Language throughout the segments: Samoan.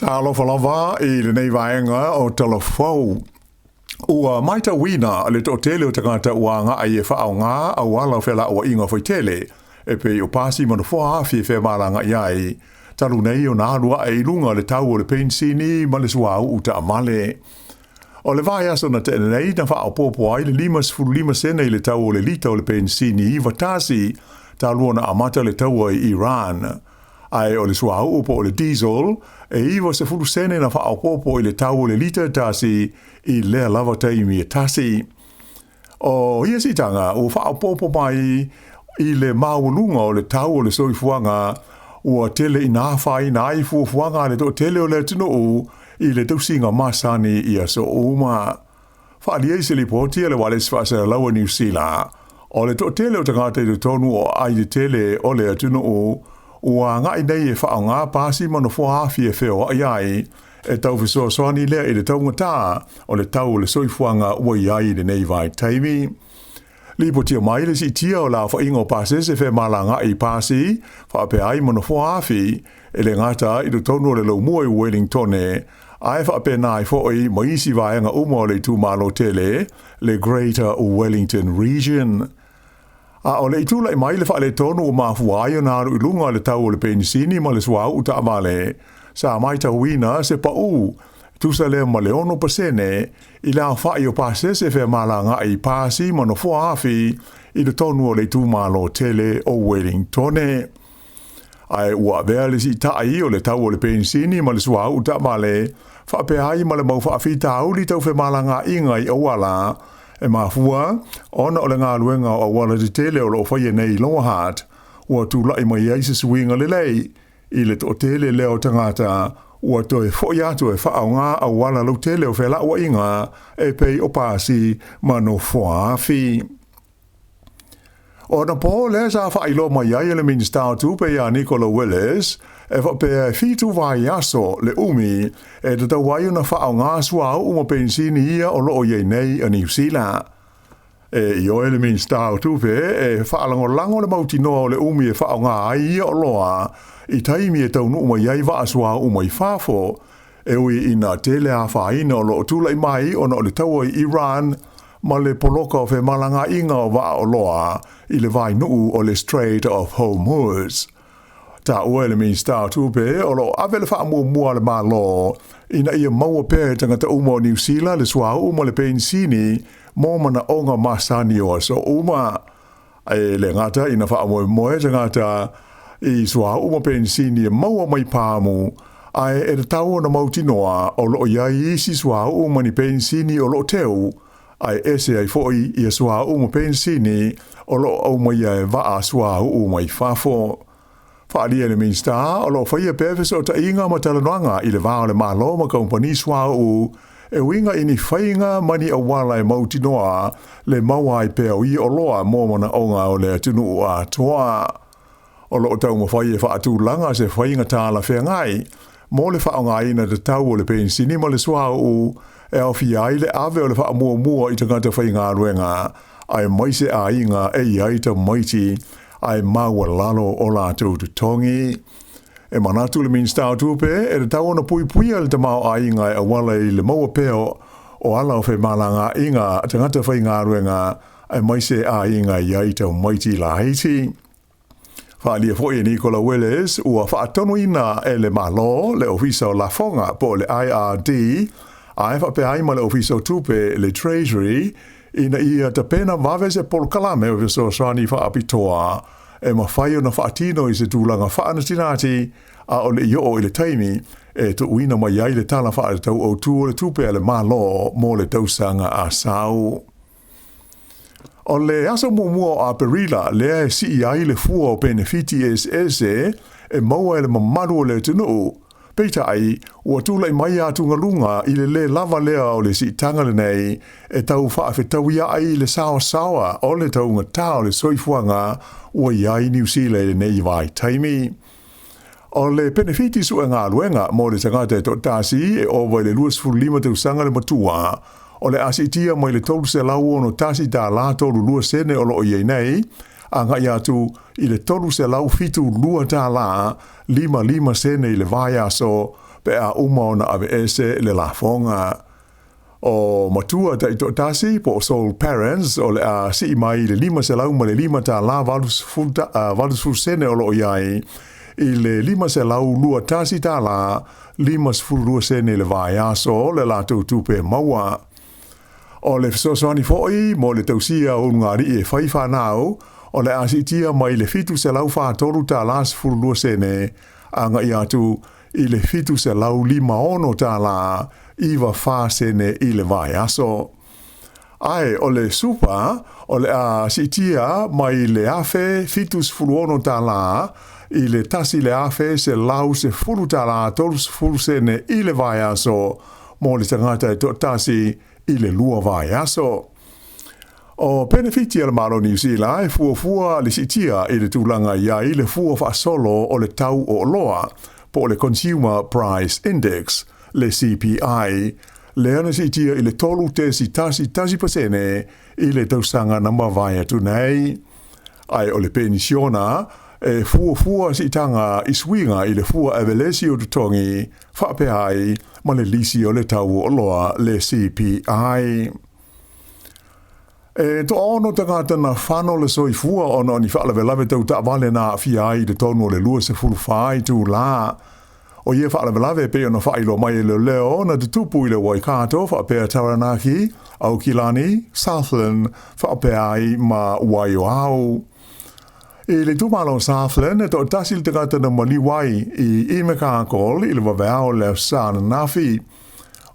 Talofa lava i lenei vaega o Talafou. Ua matauina le toatele o tagata ua agai e faaaoga auala o felauaiga faitele e pei o pasi ma nofoa afi e femalagaai ai, talu nei ona alu ae i luga le tau o le penisini ma le suauu taavale. O le vaiaso na tea nei na faaopoopo ai le 55 sene i le tau o le lita o le penisini 91 talu ona amata le taua i Iran. Ae o le suauu po o le diesel, e 90 sene na faaopoopo i le tau o le lita e tasi i lea lava taimi e tasi. O ia siitaga ua faaopoopo mai i le maualuga o le tau o le soifuaga ua tele ina afaina ai fuafuaga a le toatele o le atunuu i le tausiga masani i aso uma. Faaalia i se lipoti a le Ualesi Faasalalau a Niu Sila, o le toatele o tagata i totonu o aai tetele o le atunuu ua agai nei e faaaoga pasi ma nofoa afi e feoai ai, e tau fesoasoani lea i le taugata o le tau o le soifuaga ua i ai i lenei vaitaimi. Lipotia mai le siitia o le aofaiga o pasese femalagaai i pasi faapea ai ma nofoa afi, e le gata i totonu o le laumua i Wellingtone, ae faapena ai foi ma isi vaega uma o le itumalo tele, le Greater Wellington Region. A o le i tulai mai le faaletonu ua mafua ai ona alu i luga le tau o le penisini ma le suauu taavale, sa matauina se pau tusa lea ma le 6% i le aofai o pasese femalagaai i pasi ma nofoa afi i totonu o le itumalo tele o Wellingtone. Ae ua avea le siitai o le tau o le penisini ma le suauu taavale faapea ai ma le mau faafitauli tau femalagaaiga i auala e mafua ona o le galuega o auala tetele o lo o faia nei i Lower Hutt ua tulai mai ai se suiga lelei i le toatele lea o tagata ua toe foi atu e faaaoga auala lautele o felauaiga e pei o pasi ma nofoa afi. O anapo lea sa faailoa mai ai e le Minisita o Tupe ia Nicola Willis e faapea e 7 vaiaso le umi e tatau ai ona faaaoga suauu ma penisini ia o lo o i ai nei a Niu Sila. E ioe le Minisita o Tupe e faalagolago le mautinoa o le umi e faaaoga ai ia oloa i taimi e taunuu mai ai vaa suauu mai fafo, e ui ina tele afaina o lo o tulai mai ona o le taua i Iran ma le poloka o femalagaaiga o vaa oloa i le vainuu o le Strait of Hormuz. Taua e le Minisita o Tupe o lo o ave le faamuamua a le Malo ina ia maua pea e tagata uma o Niu Sila le suauu ma le penisini mo manaoga masani o aso uma. E le gata ina faamoemoe tagata i suauu ma penisini e maua mai pāmu, ae e tatau ona mautinoa o lo o i ai isi suauu ma ni penisini o lo o teu, ae ese ai foi ia suauu ma penisini o lo o aumaia e vaa suauu mai fafo. Faaalia e le Minisita o lo o faia pea fesootaiga ma talanoaga i le va o le Malo ma kamupani suauu e uiga i ni faiga ma ni auala e mautinoa le maua ai pea o ia oloa mo manaoga o le atunuu atoa. O lo o taumafai e faatulaga se faiga talafeagai mo le faaaogaina tatau o le penisini ma le suauu e aofia ai le ave o le faamuamua i tagata faigaluega aemaise aiga e i ai tamaiti ae maualalo o latou totogi. E manatu le Minisita o Tupe e tatau ona puipuia le tamaoaiga e auala i le maua pea o ala o femalagaaiga a tagata faigaluega aemaise aiga e i ai tamaiti laiti. Faaalia foi e Nicola Willis ua faatonuina e le Malo le Ofisa o Lafoga po o le IRD ae faapea ai ma le Ofisa o Tupe le Treasury ina ia tapena vave se polokalame o fesoasoani faapitoa e mafai ona faatino i se tulaga faanatinati a o le i oo i le taimi e tuuina mai ai le Tala Faatatau Autu o le Tupe a le Malo mo le tausaga a sau. O le aso muamua o Aperila lea e sii ai le fua o penefiti eseese e maua e le mamalu o le atunuu, peitai, ua tulai mai atugaluga i le lē lava lea o le siitaga lenei e tau faafetauiaʻi i le saoasaoa o le taugata o le soifuaga ua i ai Niu Sila i lenei vaitaimi. O le penefiti suegaluega mo le tagata e toatasi e ova i le 25 tausaga le matua, o le a siitia mai le $361 32 sene o lo o i ai nei, agai atu i le $372 55 sene i le vaiaso, pe a uma ona aveese le lafoga. O matua taitoatasi po o sole parents o le a sii mai i le $505 tala 80 sene o lo o i ai i le $521 tala 52 sene i le vaiaso le latou tupe maua. O le fesoasoani foi mo le tausia o ulugalii e fai fanau o le a siitia mai le $743 12 sene agai atu i le $756 tala 94 sene i le vaiaso. Ae o le super o le a siitia mai le $1,076 i le $1,110 30 sene i le vaiaso mo le tagata e toatasi i le 2 vaiaso. O penefiti a le Malo o Niu Sila e fuafua le siitia i le tulaga i ai le fua faasolo o le tau o oloa po o le Consumer Price Index, le CPI, lea na siitia i le 3.11% i le tausaga na mavae atu nei. Ae o le penisiona e fuafua siitaga i suiga i le fua avelesi o totogi faapea ai ma le lisi o le tau o oloa, le CPI. E 6 tagata na fano le soifua ona o ni faalavelave tau taavale na aafia ai i totonu o le 24 itulā. O ia faalavelave e pei ona faailoa mai e leoleo na tutupu i le Waikato faapea Taranaki, Aukilani, Southland faapea ai ma Waiohau. I le itumalo o Southland, e toatasi le tagata na maliu ai i Invercargill i le vaveao o le Aso Sa ananafi.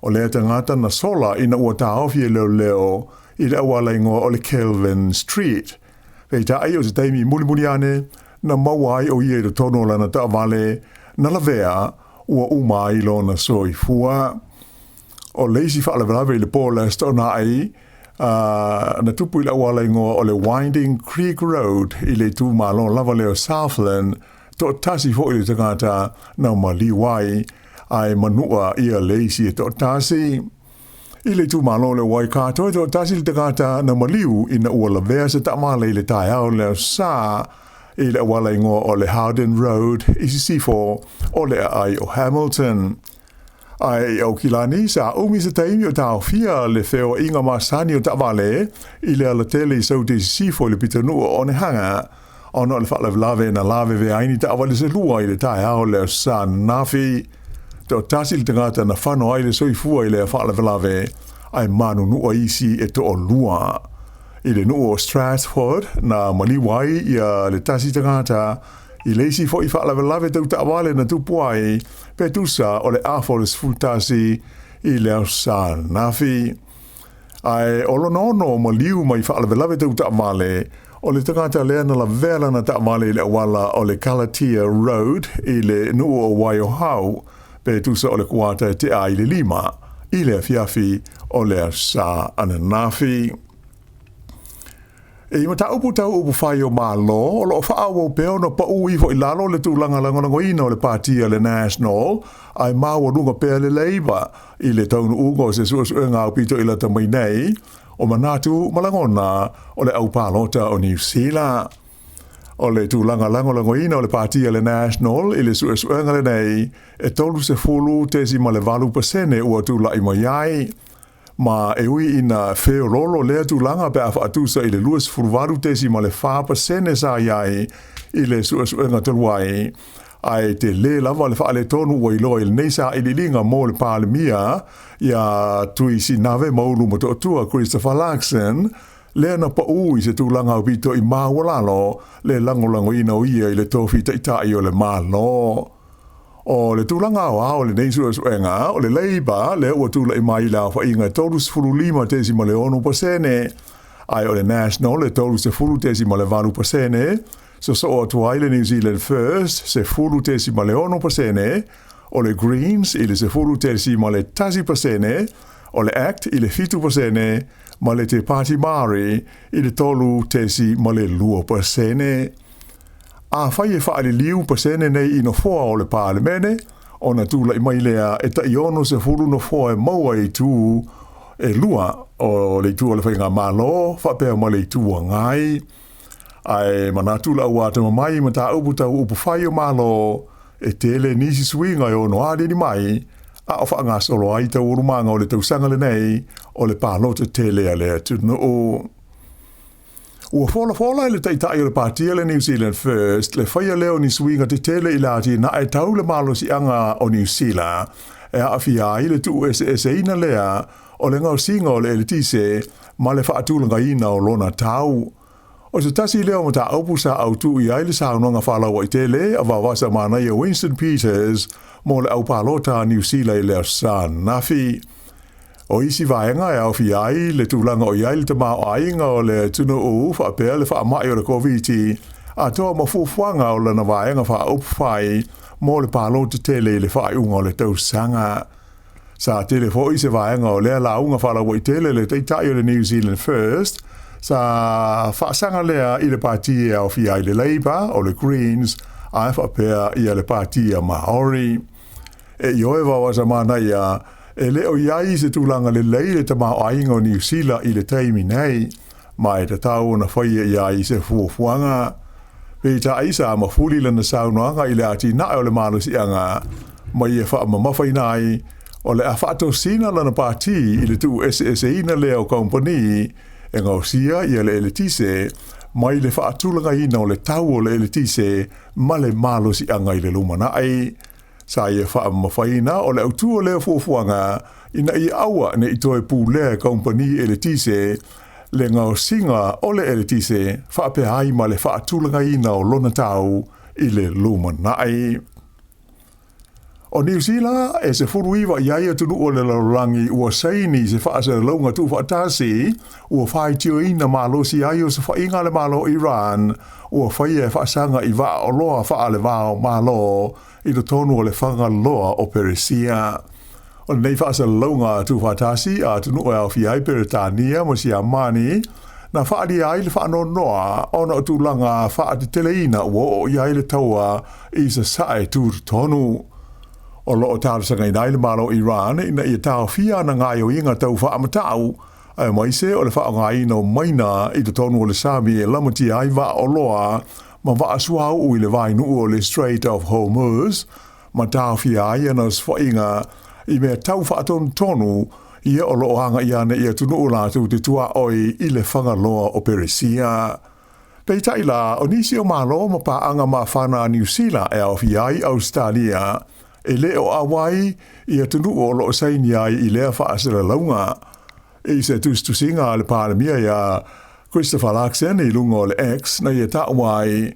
O lea tagata na sola ina ua taofi e leoleo i le auala igoa o le Kelvin Street. Peitai o se taimi mulimuli ane na maua ai o ia i totonu o lana taavale na lavea ua uma ai lona soifua. O le isi faalavelave i le po o le Aso Toonai na tupu i le auala igoa o le Winding Creek Road i le itumalo lava lea o Southland, toatasi foi le tagata na maliu ai ae manua ia le isi e toatasi. I le itumalo le Waikato, e toatasi le tagata na maliu ina ua lavea se taavale i le taeao o le Aso Sa i le auala igoa o le Howden Road i sisifo o le aai o Hamilton. Ae i Aukilani, sa umi se taimi o taofia le feoaiga masani o taavale i le alatele i Saute i sisifo i le pitonuu o Onehunga, ona o le faalavelave na lavevea ai ni taavale se lua i le taeao o le Aso Sa ananafi. Toatasi le tagata na fano ai le soifua i lea faalavelave, ae manunua isi e toalua. I le nuu o Stratford na maliu ai ia le tasi tagata i le isi foi faalavelave tau taavale na tupu ai pe tusa o le 10:30 i le Aso Sa ananafi. Ae o lona ono maliu mai faalavelave tau taavale o le tagata lea na lavea lana taavale i le auala o le Galatea Road i le nuu o Waiohau pe tusa o le 4:45 i le afiafi o le Aso Sa ananafi. I mataupu tau upufai o Malo, o lo o faaauau pea ona pau ifo i lalo le tulaga lagolagoina o le pati a le National, ae maualuga pea le Labour i le taunuuga o se suesuega aupito i lata mai nei o manatu ma lagona o le aupalota o Niu Sila. O le tulaga lagolagoina o le pati a le National i le suesuega lenei e 30.8% ua tulai mai ai. Ma e ui ina feololo lea tulaga pe a faatusa i le 28.4% sa i ai i le suesuega talu ai, ae tele lava le faaletonu ua iloa i lenei sailiiliga mo le Palemia ia Tuisinave Maulu Motootua Christopher Luxon, lea na pau i se tulaga aupito i maualalo le lagolagoina o ia i le tofi taitai o le Malo. O le tulaga aoao o lenei suesuega, o le Labour lea ua tulai mai i le aofaiga e 35.6%, ae o le National e 30.8%, sosoo atu ai le New Zealand First 10.6%, o le Greens i le 10.1%, o le ACT i le 7% ma le Te Pāti Māori i le 3.2%. Afai e faaliliu pasene nei i nofoa o le Palemene, ona tulai mai lea e tai 60 nofoa e maua i itu e lua o le itu o le Faigamalo faapea ma le Itu Agai. Ae manatu le au atamamai i mataupu tau upufai o Malo. E tele nisi suiga e ono aliali mai, a o faagasolo ai taualumaga o le tausaga lenei o le palota tele a le atunuu. Ua folafola e le Taitai o le Pati a le New Zealand First le faia lea o ni suiga tetele i le atinae tau le malosiaga o Niu Sila e aafia ai le tuueseeseina lea o le gaosiga o le eletise ma le faatulagaina o lona tau. O se tasi lea o mataupu sa autu i ai le saunoaga faalauaitele a Vavasa Manaia Winston Peters mo le aupalota a Niu Sila i le Aso Sa ananafi. O isi vaega e aofia ai le tulaga o i ai le tamaoaiga o le atunuu faapea le faamai o le Koviti, atoa ma fuafuaga o lana vaega faaupufai mo le palota tele i le faaiuga o le tausaga. Sa tele foi se vaega o lea lauga faalauaitele le Taitai o le New Zealand First, sa faasaga lea i le pati e aofia ai le Labour, o le Greens, ae faapea ia le Pati a Maori. E ioe Vawasa Manaia, e le o i ai se tulaga lelei le tamaoaiga o Niu Sila i le taimi nei, ma e tatau ona faia i ai se fuafuaga. Peitai sa mafuli lana saunoaga i le atinae o le malosiaga ma ia faamamafaina ai, o le a faatosina lana pati i le tuueseeseina lea o kamupani e gaosia ia le eletise mai le faatulagaina o le tau o le eletise ma le malosiaga i le lumanai. Sa ia faamamafaina o le autu o lea fuafuaga ina ia aua ne i toe pulea e kamupani eletise le gaosiga o le eletise faapea ai ma le faatulagaina o lona tau i le lumanai. O Niu Sila, e 19 i ai atunuu o le lalolagi ua saini i se faasalalauga tuufaatasi ua faitioina malosi ai osofaiga a le Malo o Iran ua faia e faasaga i vaaoloa faale-va o Malo i totonu o le Fagaloa o Peresia. O lenei faasalalauga tuufaatasi a atunuu e aofia ai Peretania ma Siamani, na faaalia ai le faanoanoa ona o tulaga faateteleina ua oo i ai le taua i Sasae tutotonu. O lo o talosagaina ai le Malo o Iran ina ia taofia ana gaoioiga tau faamatau, aemaise o le faaaogaina o maina i totonu o le sami e lamatia ai vaaoloa ma vaa suauu i le vainuu o le Strait of Hormuz, ma taofia ai ana osofaiga i mea tau faatonutonu ia o lo o agaia ane i atunuu latou te tuaoi i le Fagaloa o Peresia. Peitai la, o nisi o Malo ma paaga mafana a Niu Sila e aofia ai Ausetalia, e le o auai i atunuu o lo o saini ai i lea faasalalauga. I se tusitusiga a le Palemia iā Christopher Luxon i luga o le X na ia taua ai,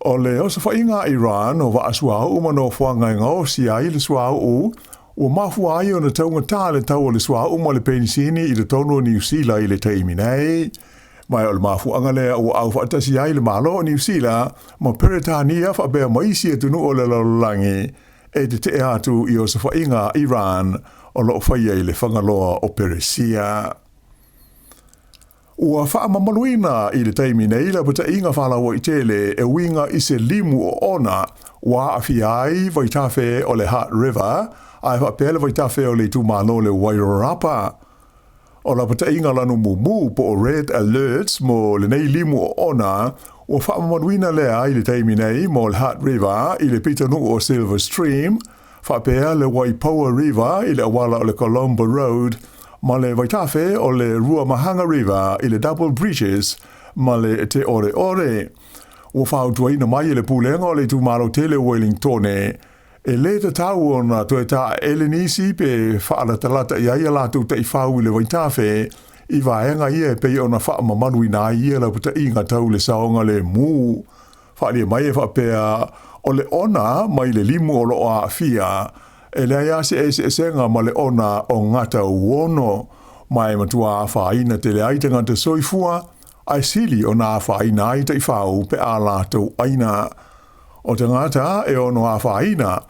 o le osofaiga a Iran o vaa suauu ma nofoaga e gaosi ai le suauu, ua mafua ai ona taugatā le tau o le suauu ma le penisini i totonu o Niu Sila i le taimi nei. Ma o le mafuaaga lea ua aufaatasi ai le Malo o Niu Sila ma Peretania faapea ma isi atunuu o le lalolagi e tetee atu i osofaiga a Iran o lo o faia i le Fagaloa o Peresia. Ua faamamaluina i le taimi nei lapataiga faalauaitele e uiga i se limu oona ua aafia ai vaitafe o le Hutt River ae faapea le vaitafe o le itumalo o le Wairarapa. O lapataiga lanu mumu po o Red Alerts mo lenei limu oona ua faamamaluina lea i le taimi nei mo le Hutt River i le pitonuu o Silver Stream, faapea le Waipoua River i le auala o le Colombo Road, ma le vaitafe o le Ruamahanga River i le Double Bridges ma le Te Ore Ore. Ua fautuaina mai e le Pulega o le Itumalo Tele o Wellingtone, e lē tatau ona toe taeele nisi pe faalatalata i ai a latou taifau i le vaitafe i vaega ia e pei ona faamamaluina ai ia laupataiga tau le saogalemu. Faaalia mai e faapea o le ona mai le limu o lo o aafia, e leai lava se eseesega ma le ona o gata uono, ma e matua afaina tele ai tagata soifua, ae sili ona afaina ai taifau pe a latou aina. O tagata e ono afaina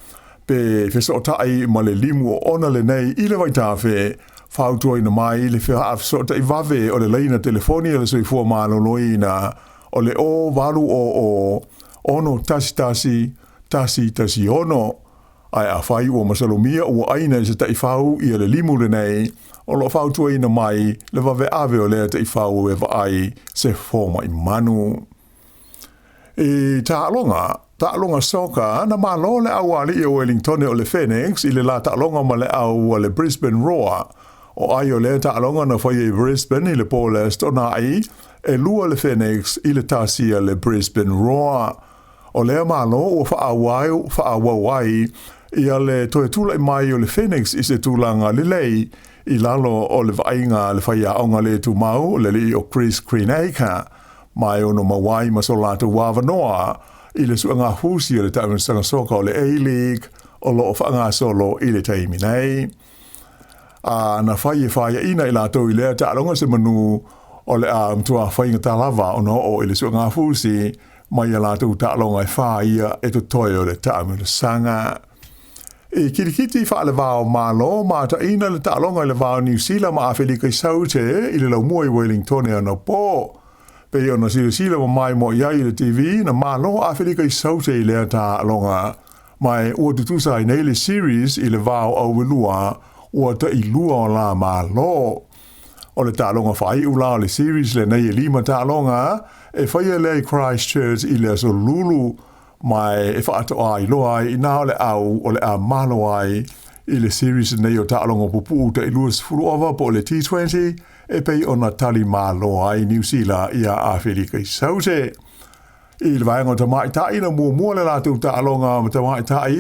pe fesootai ma le limu oona lenei i le vaitafe, fautuaina mai le faafesootai vave o le laina telefoni a le Soifua Maloloina o le 0800 611 116. Ae afai ua masalomia ua aina e se taifau ia le limu lenei, o lo o fautuaina mai le vave ave o lea taifau e vaai se fomai manu. I taaloga. Taaloga Soka, Na malo le auali'i o Welingtone o le Phoenix i le la taaloga ma le au a le Brisbane Roar. O ai o lea taaloga na faia i Brisbane i le po o le Aso Toonai, e 2 le Phoenix i le 1 a le Brisbane Roar. O lea malo ua faaauau ai ia le toe tulai mai o le Phoenix i se tulaga lelei i lalo o le vaaiga a le faiaoga le tumau, le alii o Chris Greenacre. Ma e ono maua ai ma so latou avanoa i le suegafusi o le taamilosaga soka o le A-League o lo o faagasolo i le taimi nei. A na fai e faiaina i latou i lea taaloga se manu o le a matua faigata lava ona oo i le suegafusi mai a latou taaloga e 4 ia e totoe o le taamilosaga. I kilikiti faalevao malo, mataina le taaloga i le va o Niu Sila ma Afelika i Saute i le laumua i Wellingtone anapo. Pei ona silasila ma maimoa i ai i le TV, na malo Afelika i Saute i lea taaloga. Ma e ua tutusa ai nei le series i le va o auelua ua tailua o la malo. O le taaloga faaiu la o le series lenei e 5 taaloga e faia lea i Christchurch i le aso Lulu, ma e faatoa iloa ai inā o le au o le a malo ai i le series lenei o taaloga pupuu tai 20 ova po o le T20 e pei ona tali malo ai Niu Sila iā Afelika i Saute. I le vaega o tamaitai, na muamua le latou taaloga ma tamaitai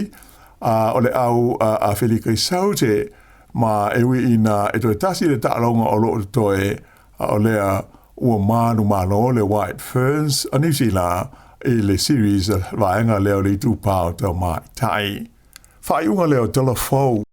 o le au a Afelika i Saute, ma e ui ina e toe tasi le taaloga o lo o totoe, a o lea ua manumalo le White Ferns a Niu Sila i le series vaega lea o le itupa o tamaitai. Faaiuga lea o Tala Fou.